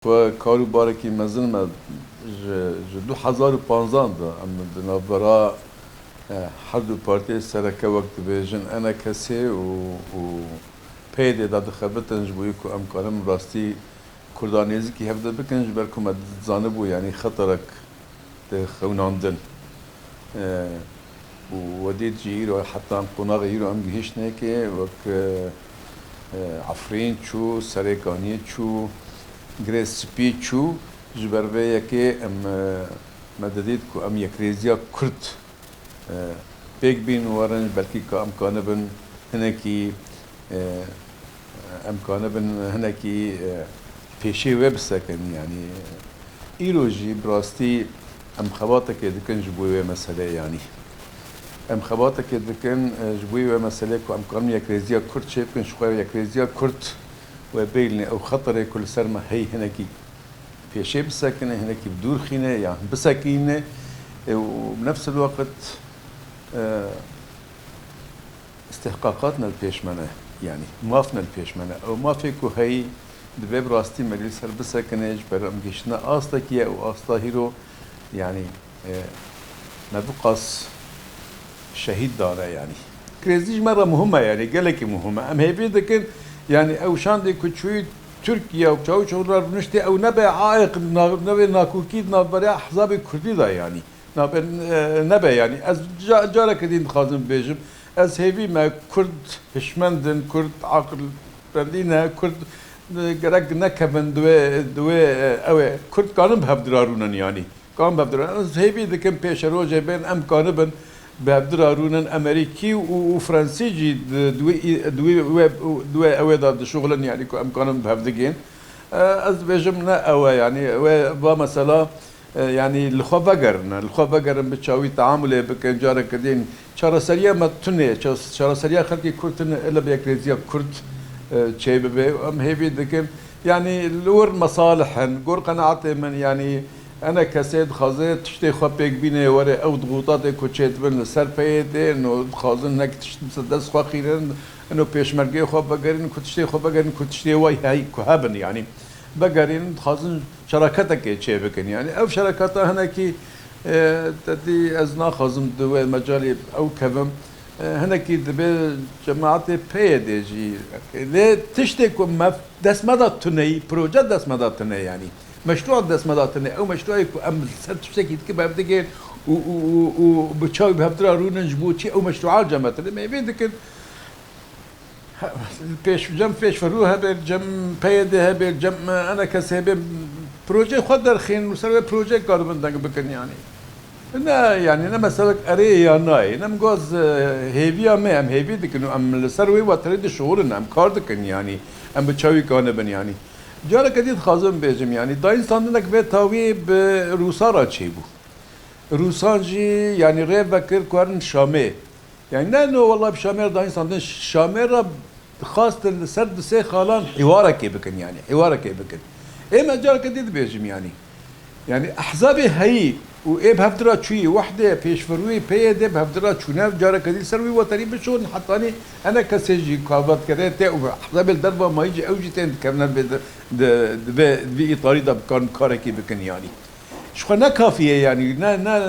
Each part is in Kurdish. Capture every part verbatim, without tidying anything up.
Xwe kar û barekî mezin me ji, ji du hezar û panzdeh de em di navbera, e, her du partiyê sereke wek dibêjin N K S û, û P Y D de dixebitin ji bo ku em karin rastî Kurda nêzîkî hev de bikin, ji ber ku me dizanibû, yanî xeterek dixewnandin. E, û we dît jî îro heta em qonaxê îro em gihiştine ke wek, e, e, Efrîn çû, Serêkaniyê çû, Girê Spî çû, ji ber vê yekê em, e, me didît ku em yekrêziya Kurd, e, pêk bîn werin, belkî ka em kanibin hinekî, e, em kanibin hinekî, e, pêşê wê bisekin. Yanî îro jî bi rastî em xebatekê dikin ji bo wê meseleyê, yanî em xebatekê dikin, e, ji bo wê meseleyê ku em kanin yekrêziya Kurd çêbikin, ji xwe yekrêziya Kurd wê bêlîne ew xeterê ku li ser me hey hinekî pêşê bisekine, hinekî bi dûr xîne yan bisekîne, e, û bi nefs el-waqt, e, îstihqaqat ne li pêş me ne, yanî maf ne li pêş me ne. Ew mafê ku heyî, divê bi rastî me lê li ser bisekine, ji ber em gihiştine astekî ye û asta hîro, yanî, e, me du qas şehîd dane, yanî. Krêzî ji me re muhim e, yanî gelekî muhim e. Em hêvî dikin, yanî ew şandê ku çûyî Tirkiye û Çavuşoglu re rûniştê ew nebe ayeq, na-, nebe nakokî di navbera ehzabê Kurdî de, yanî. Nabin, e, nebe, yanî. Ez ca-, careke din dixwazim bibêjim. Ez hêvî me Kurd hişmend in, Kurd aqilbendî ne, Kurd, e, gerek nekevin di wê, di wê, e, ew ê. Kurd kanin bi hev dira rûnin, yanî. Kanin bi hev dira. Ez hêvî dikim pêşerojê bên em kanibin bi hev dira rûnin. Emerîkî û, û Fransî jî di, di wê, di wê, wê, di wê ew ê de dişuxulin, yanî ku em kanin bi hev digên. E, ez dibêjim ne ew e, yanî wê va mesela, e, yanî li xwe vegerin, li xwe vegerin bi çawî teamulê bikin, careke din çareseriya me tune, ça-, çareseriya xelkê Kurd tune, ele bi yekrêziya Kurd, e, çêbibe. Em hêvî dikin, yanî li wir mesalih in, gor qenaetê min, yanî N K S dixwaze tiştê xwe pêk bîne, were ew dixûtatê ku çêdibin li ser P Y D, no dixwazin hinek tişt bi dest xwe xînin, ino pêşmergeyê xwe vegerînin, ku tiştê xwe vegerînin, ku tiştê wayî hey, ku hebin, yanî vegerînin, dixwazin şeraketekê çêbikin. Yanî ev şeraketa hinekî, e, te dî ez naxwazim di wê mecalê ew kevim. E, hinekî dibe cemaetê P Y D jî. Lê tiştê ku me dest me da tuneyî, proje dest me da tune, yanî meşrûa dest me da tune. Ew meşrûayê ku em li ser tiştekî dike bev digên û, û, û, û bi çaw bi hevdira rûnin ji bo çi ew meşrûa cem me tune. Me vê dikin. He, pêş, cem pêşverû hebe, cem P Y D hebe, cem N K S hebe, projeyê xwe derxîn û ser wê projeyê karibin deng bikin, yanî. Ne, yanî ne meselek erê ya nayê. Ne min goz, e, hêviya me, em hêvî dikin û em li ser wê weterê dişuxulin, em kar dikin, yanî. Em bi çawî kanibin, yanî. Careke dî dixwazim bêjim, yanî dayînstandinek vê tawî bi Rûsa re çêbû. Rûsan jî, yanî rê vekir ku herin Şamê. Yanî ne no wela bi Şamê re dayînsandin, Şamê re dixwastin li ser du sê xalan hîwarekê bikin, yanî hîwarekê bikin. Ê me careke dî dibêjim, yanî. Yanî ehzabê heyî û ê bi hevdira çûyî, wehdê pêşverûyê P Y D bi hevdira çûne, careke dî li ser wî weterî bişon, hetanî N K S jî kavetkere tê û ehzabê li derva mayî jî ew jî tên dikevine vê di, di, di vê, di vî îtarî de bikarin karekî bikin, yanî. Ji xwe ne kafî ye, yanî ne, ne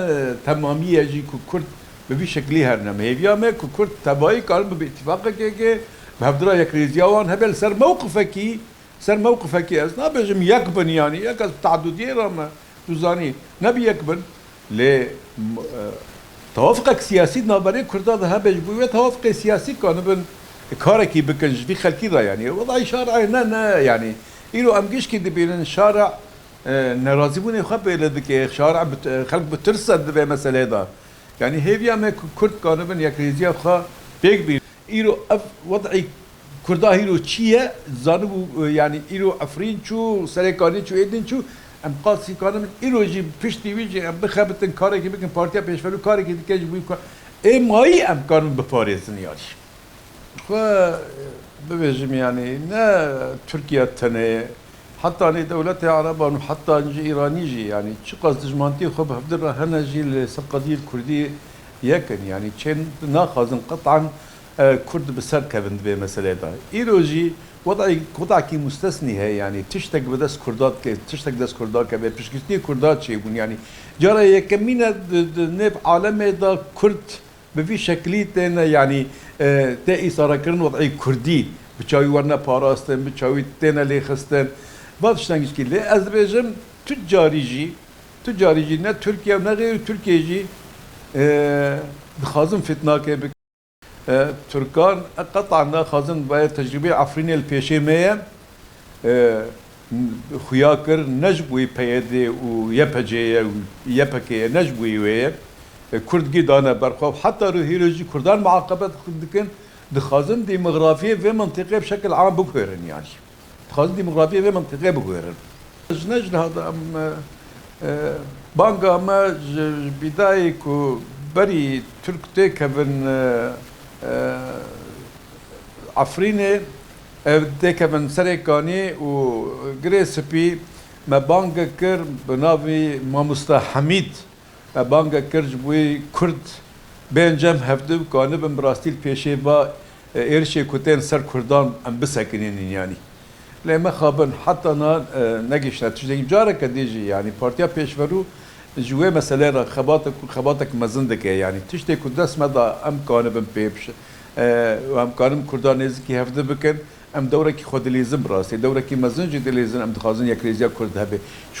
temamî ye jî ku Kurd bi vî şeklî herine. Hêviya me ku Kurd tebayî karin bi îtîfaqekê ke bi hevdira yekrêziya wan hebe li ser mewqifekî, ser mewqifekî ez nabêjim yek bin, yanî yek ez bi teadudiyê re me, tu zanî, ne bi yek bin, lê, m-, e, tewafiqek siyasî di navberê Kurda de hebe ji bo wê tewafiqê siyasî kanibin karekî bikin ji vî xelkî re, yanî. Welay şarê ne, ne, yanî îro em gişkî dibînin şare e, nerazîbûnê xwe pêle dike, şare bi, e, xelk bi tirs e di vê meseleyê de. Yanî hêviya me ku Kurd kanibin yekrêziya xwe pêk bînin. Îro ev wed'î Kurda hîro çi ye? Zanibû, e, yanî îro Efrîn çû, Serêkanî çû, ê din çû. Em qasî kanibin îro jî piştî wî jî em bixebitin, karekî bikin, partiya pêşverû karekî dike ji bo ku ê mayî em kanin biparêzin, yanî. Xwe bibêjim, yanî ne Tirkiye tenê, heta nê dewletê Ereban û heta jî Îranî jî, yanî çiqas dijmantiyê xwe bi hevdira hene jî, li ser qediyê Kurdî yek in. Yanî çên naxwazin qet'an, e, Kurd bi ser kevin di vê meseleyê de. Îro jî Wed'î, wed'ekî mustesnî heye, yanî tiştek bi dest Kurda dike, tiştek dest Kurda keve, piştgirtiyê Kurda çêbûn, yanî cara yekemîn e di, di nêv alemê de Kurd bi vî şekilî têne, yanî, e, tê îsarekirin wed'î Kurdî, bi çawî werne parastin, bi çawî têne lêxistin. Va tiştan gişkî. Lê ez dibêjim, tu carî jî, tu carî jî ne Tirkiye û ne xeyrî Tirkiye jî, e, dixwazin fitnakê bikin. E, Tirkan, e, qet'an naxwazin vê tecrûbeyê Efrînê li pêşê me ye. E, xuya kir, ne ji bo wê P Y D û Y P G ye û Y P G ye, ne ji bo wê ye. E, Kurd gî dane ber xwe û heta rûhîro jî Kurdan muaqebet dikin, dixwazin demografiyê vê mintîqê bi şekil am biguherin, yanî. Dixwazin demografiyê vê mintîqê biguherin. Ji ne ji niha de em, e, e, banga me ji, ji bîdayê ku berî Tirk têkevin, e, e, Efrînê, ev têkevin Serê Kanî û Girê Spî, me bangek kir bi navê Mamoste Hemîd. Me bangek kir ji bo wê Kurd bên cem hevdu kanibin bi rastî li pêşê va, e, êrişê ku tên ser Kurdan em bisekinînin, yanî. Lê mixabin heta na, e, negihiştine tiştekî. Careke dî jî, yanî, Partiya Pêşverû ji wê meselê re xebatek, xebatek mezin dike, yanî. Tiştê ku dest me da em kanibin pê biş-, e, û em kanin Kurdan nêzîkî hevdu bikin, em dewrekî xwe dilîzin bi rastî. Dewrekî mezin jî dilîzin, em dixwazin yekrêziya Kurd hebe. Ji xwe